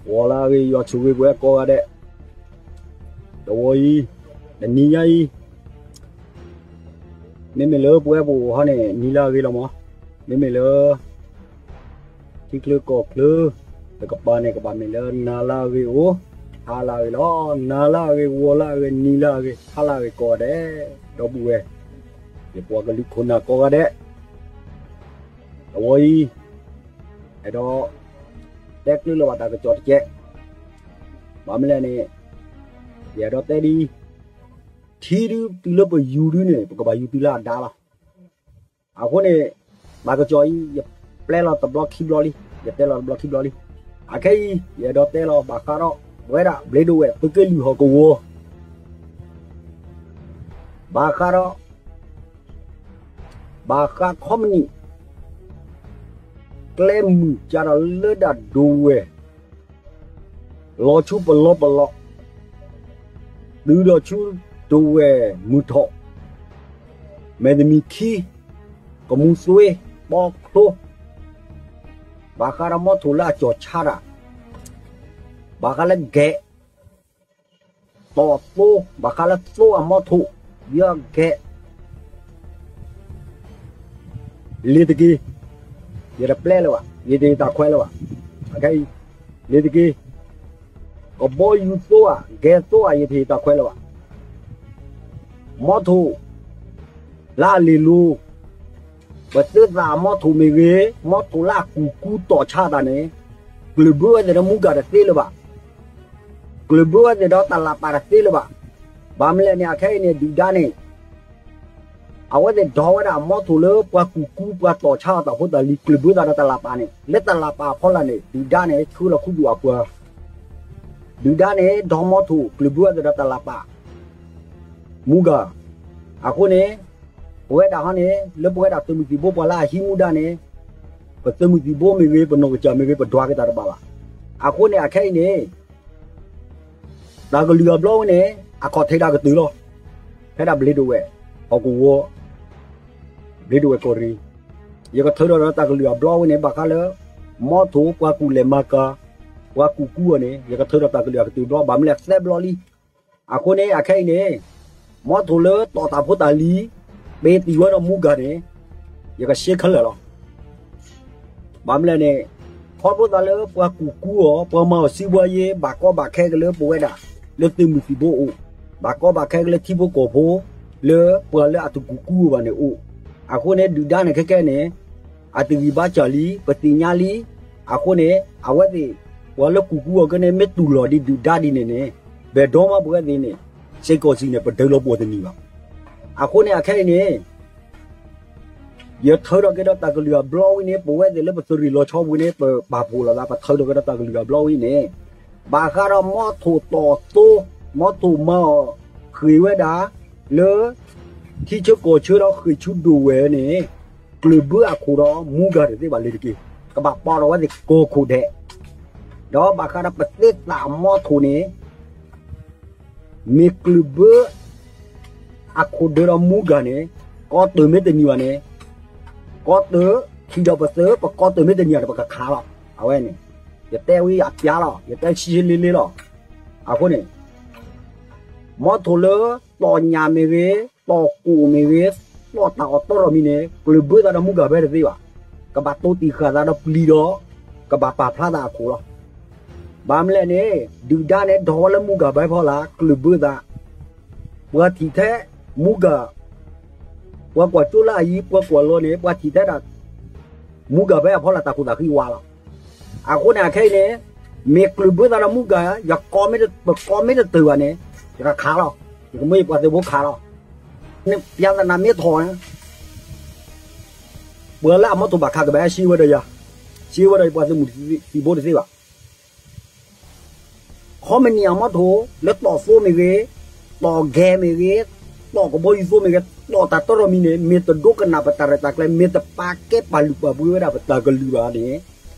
ဝီၤလၢအဂ့ၤ ယွၤဆိၣ်ဂ့ၤပဝဲကိးဂၤဒဲး, တဝီအံၤ, တနံၤညါအံၤ, မ့မ့ၢ်လၢပဝဲပအိၣ်ဟီန့ၣ် နံၤလၢအဂ့ၤလီၤမး, မ့မ့ၢ်လၢ ထံချၢကီၢ်ချၢ တကပၤန့ၣ် ကဘၣ်မ့ၢ်လၢနၤလၢအဂ့ၤအိၣ်, ဟါလၢအဂ့ၤလီၤ. နၤလၢအဂ့ၤ, ဝီၤလၢအဂ့ၤ, နံၤလၢအဂ့ၤ, ဟါလၢအဂ့ၤကိးဂၤဒဲး, ဒီပုၢ်ဝဲၢ်, ယပှၤကလုာ်ခိၣ်နၢ်ကိးဂၤဒဲး, တဝီအံၤ, အဲၣ်ဒိး တဲကျၢၤလၢၤဘၣ်တၢ်ကစီၣ်တကဲး, ဘၣ်မနုၤလဲၣ်န့ၣ်, ယအဲၣ်ဒိးတဲဒ်အံၤ, ထံဒုတုၤလၢပယူၤဒုန့ၣ် ပကဘၣ်ယူၤတုၤလၢအဒါလီၤ. အဃိန့ၣ်, တၢ်ကစီၣ်အံၤ ယပျဲလီၤတဘျီခံဘျီလံ, ယတဲလီၤတဘျီခံဘျီလံ. အခဲအံၤ ယအဲၣ်ဒိးတဲလီၤဘၣ်ဃးဒီး ပဝဲဒၣ်ဘျ့ဒိၣ်ဝဲၢ် သုးက့လွံၢ်ဟီၣ်ကဝီၤ ဘၣ်ဃးဒီး ဘၣ်ဃးခီပနံၣ် ကျဲမုၢ်ကဒီးလၢဒၣ်ဒိၣ်ဝဲၢ် လီၤဆူပလီပလီ, တုၤဒီးဆူဒိၣ်ဝဲၢ်မုၢ်ထီၣ်, မဲာ်တမံၤခံ, ကမူၤသွ့, ပီချိ, ဘၣ်ဃးဒီးမီထိၣ်လၢအကၠီၣ်ဆါတၢ်, ဘၣ်ဃးလၢကဲး တီၣ်သိ, ဘၣ်ဃးလၢသိအမီထိၣ်, ယကဲး လ့ၤတက့ၢ်, ယတပျဲလၢၤဘၣ်, ယတဟ့ၣ်တၢ်ခွဲးလၢၤဘၣ်. အခဲအံၤ, လ့ၤတက့ၢ်, ကဘီယူၤသိဧါ, ကဲသိဧါ, ယတဟ့ၣ်တၢ်ခွဲးလၢၤဘၣ်. မီထိၣ် လၢအလ့ၤလိၤ, ပသ့သးအမီထိၣ်မ့ၢ်ဂ့ၤ, မီထိၣ်လၢအကူၣ်ကူတီၣ်ဆါတၢ်န့ၣ်, ကျၢၢ်ဘၢဝဲသ့ၣ်ဒီးမူကၤတသ့လၢၤဘၣ်. ကျၢၢ်ဘၢဝဲသ့ၣ်ဒီးတၢ်လၤပာ်တသ့လၢၤဘၣ်. ဘၣ်မနုၤလဲၣ်န့ၣ် အခဲအံၤန့ၣ် ဒုၣ်ဒါန့ၣ် အဝဲသ့ၣ်ဒိးဝဲဒၣ်အမီထိၣ်လၢပှၤကူၣ်ကူပှၤတီၣ်ဆါအီၤတၢ်ဖိတၢ်လံၤ ကျၢၢ်ဘၢသးဒီးတၢ်လၤပာ်န့ၣ်, လၢတၢ်လၤပာ်အဖီလာ်န့ၣ် ဒုၣ်ဒါန့ၣ် ဆှၢလီၤခူသူၣ်အပှၤ, ဒုၣ်ဒါန့ၣ် ဒိးမီထိၣ်ကျၢၢ်ဘၢသးဒီးတၢ်လၤပာ် မူကၤ. အဃိန့ၣ် ပဝဲဒၣ်ဟီန့ၣ် လၢပဝဲဒၣ်သုးမုၢ်သံၣ်ဘိပှၤလၢအဟံးမူဒါန့ၣ် ပသုးမုၢ်သံၣ်ဘိမ့ၢ်ဂ့ၤ ပနီၢ်ကစၢ်မ့ၢ်ဂ့ၤ ပဒွးက့ၤတၢ်တဘၣ်ဘၣ်. အဃိန့ၣ် အခဲအံၤန့ၣ် တၢ်ကလုၢ်အဘျီဝဲန့ၣ် အခီၣ်ထံးတၢ်ကတၢၢ်လီၤ. ဖဲဒၣ်ဘျ့ဒိၣ်ဝဲၢ် ဟီၣ်ကဝီၤ ဘျ့ဒိၣ်ဝဲၢ်ကီၢ်ရ့ၣ်, ယကထၢထီၣ်ဒီးတၢ်ကလုၢ်အဘျီဝဲန့ၣ် ဘၣ်ဃးလၢ မီထိၣ်ပှၤကူၣ်လဲၤမၤကၤ, ပှၤကူၣ်ကူအီၤန့ၣ် ယကထၢထီၣ်တၢ်ကလုၢ်အကတၢၢ်ဘျီ ဘၣ်မနုၤလဲၣ်သၢဘျီလံ. အဃိန့ၣ် အခဲအံၤန့ၣ် မီထိၣ်လၢတီၣ်တၢ်ဖိတၢ်လံၤ ပ့ၤသံၣ်ဝဲဒီးမူကၤန့ၣ် ယကရှဲခဲလၢာ်လီၤ. ဘၣ်မနုၤလဲၣ်န့ၣ် ခီဖျိသးလၢပှၤကူၣ်ကူအီၤ ပှၤမၤအီၤစုပှၤယ့ ဘၣ်ကီဘၣ်ခဲက့ၤလၢပဝဲဒၣ် လၢသုးမုၢ်သံၣ်ဘိအိၣ်, ဘၣ်ကီဘၣ်ခဲက့ၤလၢထံဖိကီၢ်ဖိ လၢပှၤလၢအတကူၣ်ကူအီၤဘၣ်န့ၣ်အိၣ်. အဃိန့ၣ် ဒုၣ်ဒါန့ၣ်ခဲကဲန့ၣ် အတဂံၢ်ဘါစၢ်လံ ပသ့ၣ်ညါလံ. အဃိန့ၣ် အဝဲသ့ၣ် ပှၤလၢကူၣ်ကူအီၤကဲန့ၣ် မ့ၢ်တူၢ်လိာ်ဒံးဒုၣ်ဒါဒ်န့ၣ်န့ၣ် ပဒိမါပဝဲသ့ၣ်န့ၣ် စ့ၢ်ကီးစံးန့ၣ် ပဒုးလီၤပှီၢ်တနံၤဘၣ်. အဃိန့ၣ် အခဲအံၤန့ၣ် ယထၢထီၣ်က့ၤဒီးတၢ်ကလုၢ်အဘျီဝဲန့ၣ် ပဝဲသ့ၣ်လၢပသုးရ့ၣ်လီၤဆီပူၤန့ၣ် ပပာ်ဖှိၣ်လိာ်သး ပထၢထီၣ်က့ၤဒီးတၢ်ကလုၢ်အဘျီဝဲန့ၣ် ဘၣ်ဃးဒီးမီထိၣ်တီၣ်သိ, မီထိၣ်မၤအီၤဃ့ၢ်ဝဲဒၣ် လၢ ထံဆၢကီၢ်ဆၢဒီးဃ့ၢ်ဆူဒိၣ်ဝဲၢ်န့ၣ် ကျၢၢ်ဘၢအခိၣ်ဒီးမူကၤတသ့ဘၣ်လၢတက့ၢ်. ကဘၣ်ပိာ်ထီၣ်ဝဲသ့ၣ်ကိးခိၣ်ဒဲး ဒီးဘၣ်ဃးဒီးပသ့သးအမီထိၣ်န့ၣ် မ့ၢ်ကျၢၢ်ဘၢ အခိၣ်ဒၢးဒီးမူကၤန့ၣ် ကီတၢၢ်မ့ၢ်တနံၤဘၣ်န့ၣ် ကီတၢၢ် ထံၣ်ဒီးပသၢ ပကီတၢၢ်မ့ၢ်တနံၤန့ၣ် ပကခးလီၤ. အဝဲန့ၣ် ယတဲဝဲအပျါလီၤ ယတဲဆံလ့လ့လီၤ. အဃိန့ၣ် မီထိၣ်လၢ တီၣ်ညၣ်မ့ၢ်ဂ့ၤ, တီၣ်ကိၣ်မ့ၢ်ဂ့ၤ, တီၣ်တၢ်အီၣ်တီထီၣ်မံၤန့ၣ် ကျၢၢ်ဘၢသးဒီးမူကၤဖဲတသ့ဘၣ်. ကဘၣ်တိၢ်တံၢ်ဃာ်သးဒီးပျံၤဒီး ကဘၣ်ပာ်ဖျါသးအခိၣ်လီၤ. ဘၣ်မနုၤလဲၣ်န့ၣ် ဒုၣ်ဒါန့ၣ် ဒိးဝဲလၢမူကၤဘဲဖီလာ် ကျၢၢ်ဘၢသး ပှၤထံၣ်ထဲ မူကၤ ပှၤကွၢ်ကၠိလၢအယံၤ ပှၤကွၢ်လီၤန့ၣ် ပှၤထံၣ်ထဲဒၣ် မူကၤဖဲအဖီလာ်တၢ်ခိၣ်သးဃံဝါလီၤ. အဃိန့ၣ် အခဲအံၤန့ၣ် မ့ၢ်ကျၢၢ်ဘၢသးဒီးမူကၤ ယကိးမ့ၢ်တ ပကိးမ့ၢ်တတၢၢ်ဘၣ်န့ၣ် ယကခးလီၤ. ယကမၢယပှၤသုးဖိခးလီၤ. န့ၣ် ပြဿနာမ့ၢ်ထီၣ်န့ၣ် ပှၤလၢအမီထိၣ်ဘၣ်ခးကဘၣ်ဟဲရှင်းဝဲဒီးယၤ, ရှင်းဝဲဒီးယပှၤသုးမုၢ်သံၣ်ဘိတသ့ဘၣ်. ခီမနံၣ်အမီထိၣ် လၢတီၣ်သိမ့ၢ်ဂ့ၤ, တီၣ်ဂဲၤမ့ၢ်ဂ့ၤ, တီၣ်ကဘီယူၤသိမ့ၢ်ဂ့ၤ, တီၣ်တၢ်တီထီၣ်မံၤန့ၣ် မ့ၢ်တဒိကနၣ်ပတၢ်ရဲၣ်တၢ်ကျဲၤ, မ့ၢ်တပာ်ကဲပာ်လုၢ်ပာ်ပှ့ၤဝဲဒၣ်ပတၢ်ကလုၢ်ဘၣ်န့ၣ်,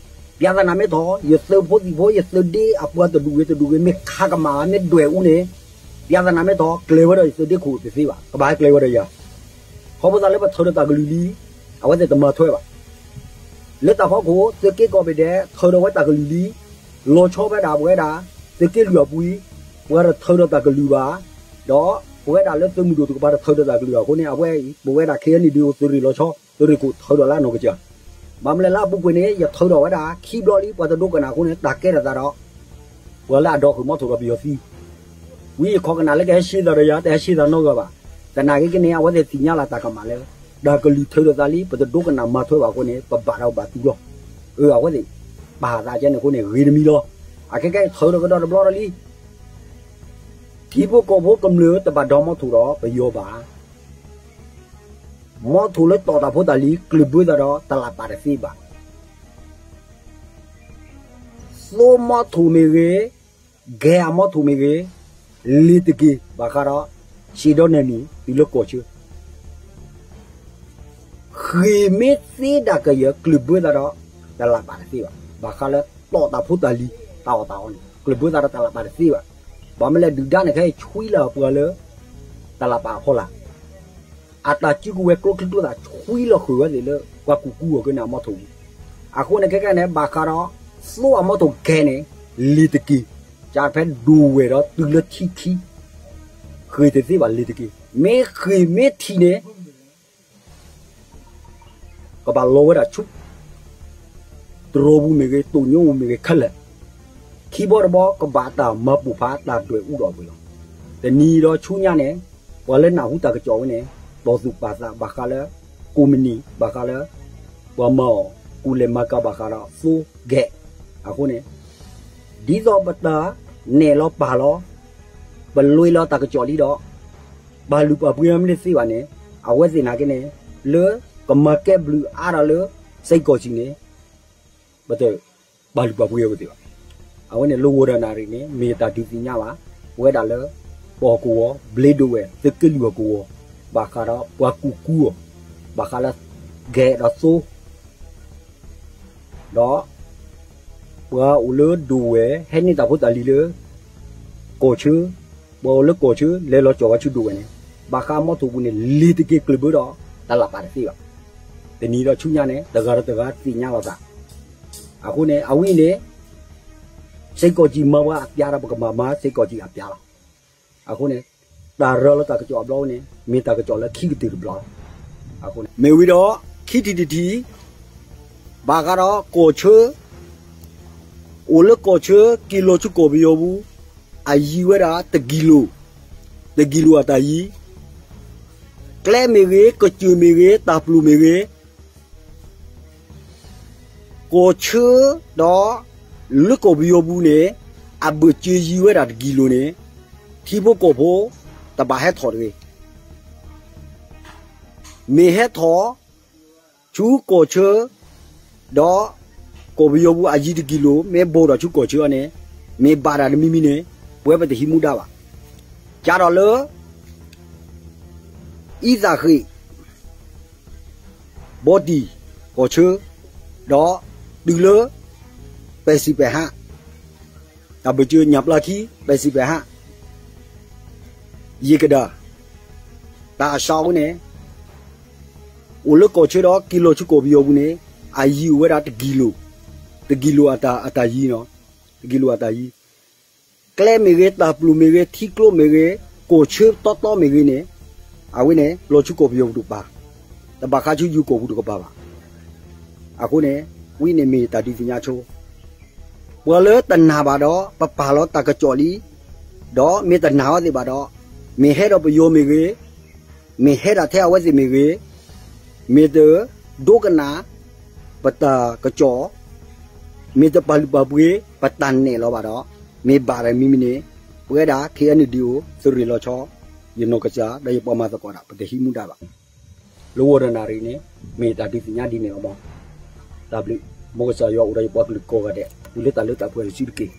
ပြဿနာမ့ၢ်ထီၣ် ယသုးဖိသံၣ်ဖိ ယသုးဒ့အပှၤတဒူၣ်ဂ့ၤတဒူၣ်ဂ့ၤ မ့ၢ်ခးကမၣ်ဧါ မ့ၢ်ဒွဲၣ်အူန့ၣ်, ပြဿနာမ့ၢ်ထီၣ် ကျဲၤဝဲဒီးယသုးဒ့ခိၣ်တသ့ဘၣ်, ကဘၣ်ဟဲကျဲၤဝဲဒီးယၤ. ခီဖျိသးလၢပထၢထီၣ်တၢ်ကလုၢ်လံ, အဝဲသ့ၣ်တမၤထွဲဘၣ်. လၢတၢ်ဖီခိၣ် သုးက့ကိးဘ့ၣ်ဒဲး ထၢထီၣ်ဝဲတၢ်ကလုၢ်လံ, လီၤဆီဖဲဒၣ်ပဝဲဒၣ် သုးက့လွံၢ်အပူၤအံၤ ပှၤတထၢဒီးတၢ်ကလုၢ်ဘၣ်, ဒီးပဝဲဒၣ်လၢသုးမုၢ်ဒိၣ်တကပၤတထၢဒီးတၢ်ကလုၢ်အဃိန့ၣ် အဝဲအံၤ ပဝဲဒၣ် ခဲအံၤန့ၣ် ဒုးအိၣ်သုးရ့ၣ်လီၤဆီ သုးရ့ၣ်ခိၣ်ထၢဒီးလၢအနီၢ်ကစၢ်, ဘၣ်မနုၤလဲၣ်လၢအပူၤကွံာ်န့ၣ် ယထၢဒီးဝဲဒၣ်ခံဘျီလံ ပှၤတဒိကနၣ်အဃိန့ၣ် တၢ်ကဲထီၣ်သးဒီး ပှၤလၢအဒီးဃုာ်မီထိၣ်ဒီးပယီၤသံ ဝံယခီကနၣ်လၢကဟဲရှဲသးဒီးယၤ တဟဲရှဲသးနီတဂၤဘၣ်, သနာ်က့ကန့ၣ် အဝဲသ့ၣ်သ့ၣ်ညါလၢတၢ်ကမၣ်လၢ တၢ်ကလုၢ်ထၢဒီးသးလံ ပတဒိကနၣ်မၤထွဲဘၣ်အဃိန့ၣ် ပဘၣ်ဒီးဘၣ်သူလီၤ. အဝဲသ့ၣ် ပာ်သးကဲန့ၣ်အဃိန့ၣ် ဂ့ၤတမံၤလီၤ. အခဲကဲထၢဒီးကဒီးတဘျီဒီးလံ ထံဖိကီၢ်ဖိကမျၢၢ်တဘၣ်ဒီးမီထိၣ်ဒီးပယီၤဘၣ်. မီထိၣ်လၢတီၢ်တၢ်ဖိတၢ်လံၤ ကျၢၢ်ဘၢသးဒီးတလးပာ်တသ့ဘၣ်. သိမီထိၣ်မ့ၢ်ဂ့ၤ, ဂဲၤအမီထိၣ်မ့ၢ်ဂ့ၤ, လ့ၤတက့ၤ ဘၣ်ဃးဒီး ရှံးဒီးနဲၣ်မံၤ တုၤလၢကီၢ်ဆၢ ဃ့ၢ်မ့ၢ်သ့ဒၣ်ကယၢၢ် ကျၢၢ်ဘၢသးဒီး တလးပာ်တသ့ဘၣ်. ဘၣ်ဃးလၢတီၢ်တၢ်ဖိတၢ်လံၤ တၢ်အီၣ်တၢ်အီန့ၣ် ကျၢၢ်ဘၢသးဒီးတလးပာ်တသ့ဘၣ်. ဘၣ်မနုၤလဲၣ် ဒုၣ်ဒါန့ၣ် ခဲအံၤဆှံလီၤပှၤလၢ တလးပာ်အဖီလာ် အတၢ်စုကဝဲၤကျိချံကျိသၣ် ဆှံလီၤဃုာ်ဝဲသ့ၣ်လၢ ပှၤကူၣ်ကူအီၤကန့ၣ်အမီထိၣ်ပူၤ. အဃိန့ၣ်ခဲကဲန့ၣ် ဘၣ်ဃးဒီး သိအမီထိၣ်ဂဲၤန့ၣ် လ့ၤတက့ၤ ကဖဲဒိၣ်ဝဲၢ်ဒီးတုၤလၢထံခံ ဃ့ၢ်တသ့ဘၣ်လ့ၤတက့ၤ. မ့ၢ်ဃ့ၢ်မ့ၢ်ထံၣ်န့ၣ် ကဘၣ်လီၤဝဲဒၣ်ဆူ တြီပူၤမ့ၢ်ဂ့ၤ တိၣ်ညိမ့ၢ်ဂ့ၤခဲလၢာ်, ခံဘီတဘီကဘၣ်တၢ်မၤပိာ်ဖးတၢ်ဒွဲၣ်အူဒီးအပှ့ၤလီၤ. တနံၤဒီးဆူညါန့ၣ် ပှၤလၢနၢ်ဟူတၢ်ကစီၣ်ဝဲန့ၣ် တီၢ်သူၣ်ပာ်သးဘၣ်ဃးလၢ ကိးမုၢ်နံၤ ဘၣ်ဃးလၢ ပှၤမၤအီၣ်ကူလဲၤမၤကၤဘၣ်ဃးဒီးသိဂဲၤ အဃိန့ၣ် ဒ်သိးပတၢ်နဲၣ်လီၤပာ်လီၤ ပလွဲလီၤတၢ်ကစီၣ်လံဒီး ပာ်လုၢ်ပာ်ပှ့ၤမ့ၢ်တသ့ဘၣ်န့ၣ် အဝဲသ့ၣ်နာ်က့န့ၣ် လၢကမၤကဲဘျုးအါထီၣ်လၢ စ့ၢ်ကီးစံးန့ၣ် ပတပာ်လုၢ်ပာ်ပှ့ၤအဝဲသ့ၣ်ဘၣ်. အဝဲန့ၣ်လၢဝီၤဒီးနၣ်ရံၣ်န့ၣ် မ့ၢ်တၢ်ဒုးသ့ၣ်ညါဘၣ် ပဝဲဒၣ်လၢ ပအီၣ်ကဝီၤ ဘျ့ဒိၣ်ဝဲၢ် သုးက့လွံၢ်အီၣ်ကဝီၤ ဘၣ်ဃးဒီးပှၤကူၣ်ကူအီၤ ဘၣ်ဃးလၢ ဂဲၤဒီးသိ ဒီး ပှၤအိၣ်လၢဒိၣ်ဝဲၢ် ဟဲန့ၢ်တၢ်ဖိတၢ်လံၤလၢ ကီၢ်ဆၢ, ပှၤအိၣ်လၢကီၢ်ဆၢ လဲၤလီၤကၠီၣ်ဝဲဆူဒိၣ်ဝဲၢ်န့ၣ် ဘၣ်ဃးမီထိၣ်ပူၤန့ၣ် လ့ၤတက့ၤကျၢၢ်ဘၢဒီး တလးပာ်တသ့ဘၣ်. တနံၤဒီးဆူညါန့ၣ် တဂၤဒီးတဂၤသ့ၣ်ညါလီၤသး. အဃိန့ၣ် အဝဲန့ၣ် စ့ၢ်ကီးစံးမၤပှၤအပျါဒီး ပကမၤမၤစ့ၢ်ကီးစံးအပျါလီၤ. အဃိန့ၣ် တၢ်ရၤလီၤတၢ်ကစီၣ်အဘျီန့ၣ် မ့ၢ်တၢ်ကစီၣ်လၢခံကတၢၢ်တဘျီလီၤ. အဃိန့ၣ် မ့ၢ်ဝံၤဒီး ခံထံၣ်တထံၣ် ဘၣ်ဃးဒီးကီၢ်ဆၢ အိၣ်လၢကီၢ်ဆၢ က့ၤလီၤဆူကီၢ်ပယီၤပူၤ အယံၤဝဲဒၣ်တကံၢ်လိၣ်, တကံၢ်လိၣ်အတၢ်ယံၤ, ကျဲမ့ၢ်ဂ့ၤ, ကစၢၢ်မ့ၢ်ဂ့ၤ, တၢ်ပျိၢ်မ့ၢ်ဂ့ၤ ကီၢ်ဆၢဒီး လၢကီၢ်ပယီၤပူၤန့ၣ် အဘၢၣ်စၢၤယံၤဝဲဒၣ်တကံၢ်လိၣ်န့ၣ် ထံဖိကီၢ်ဖိ တဘၣ်ဟဲထီၣ်တဂ့ၤ. မ့ၢ်ဟဲထီၣ် ဆူကီၢ်ဆၢ ဒီး ကီၢ်ပယီၤပူၤအယံၤတကံၢ်လိၣ် မ့ၢ်ဘိၣ်ဒီးဆူကီၢ်ဆၢအီၤန့ၣ် မ့ၢ်ဘၣ်တၢ်တမံၤမံၤန့ၣ် ပဝဲပတဟံးမူဒါဘၣ်. ကဒီးလၢ အံသၣ်ဃ့ၣ် ဘီတံၢ် ကီၢ်ဆၢ ဒီး တုၤလၢ ပဲၢ်စံၣ်ပဲၢ်ဟး တၢ်ဘၢၣ်စၢၤညၣ်ပျၢ်ခံ ပဲၢ်စံၣ်ပဲၢ်ဟး ယ့ၣ်ကဒါ တၢ်အစှၤအဃိန့ၣ် အိၣ်လၢကီၢ်ဆၢဒီးက့ၤလီၤဆူကီၢ်ပယီၤပူၤန့ၣ် အယံၤအိၣ်ဝဲဒၣ်တကံၢ်လိၣ်, တကံၢ်လိၣ်အတၢ်ယံၤနီၤ, တကံၢ်လိၣ်အတၢ်ယံၤ ကျဲမ့ၢ်ဂ့ၤ, တၢ်ပျိၢ်မ့ၢ်ဂ့ၤ, ထံကျိမ့ၢ်ဂ့ၤ, ကီၢ်ဆၢတီတီမ့ၢ်ဂ့ၤန့ၣ်, အဝဲန့ၣ် လီၤဆူကီၢ်ပယီၤပူၤတကပၤ, တဘၣ်ဃးဆူယိၤကီၢ်ပူၤတကပၤဘၣ်. အဃိန့ၣ် ဝံၤန့ၣ်မ့ၢ်တၢ်ဒုးသ့ၣ်ညါဆိ, ပှၤလၢတနာ်ဘၣ်ဒီး ပပာ်လီၤတၢ်ကစီၣ်လံ, ဒီးမ့ၢ်တနာ်အီၤသ့ၣ်ဘၣ်ဒီး, မ့ၢ်ဟဲဒီးပယီၤမ့ၢ်ဂ့ၤ, မ့ၢ်ဟဲဒၣ်ထဲအဝဲသ့ၣ်မ့ၢ်ဂ့ၤ, မ့ၢ်တဒိကနၣ် ပတၢ်ကစီၣ်, မ့ၢ်တပာ်လုၢ်ပာ်ပှ့ၤ ပတၢ်နဲၣ်လီၤဘၣ်ဒီး, မ့ၢ်ဘၣ်တၢ်မံၤမံၤန့ၣ်, ပဝဲဒၣ် ခဲအံၤန့ၣ်ဒုးအိၣ် သုးရ့ၣ်လီၤဆီ, ယနီၢ်ကစၢ် ဒီးယပှၤမၤသကိးတၢ် ပတဟံးမူဒါဘၣ်. လၢဝီၤဒီးနၣ်ရံၣ်န့ၣ် မ့ၢ်တၢ်ဒုးသ့ၣ်ညါဒ်န့ၣ်လီၤမး. တၢ်ဘျုး, မ်ကစၢ်ယွၤအိၣ်ဒီးယပှၤကလုာ်ကိးဂၤဒဲး တုၤလၢတၢ်လၢတၢ်ပှဲၤတစုတက့ၢ်.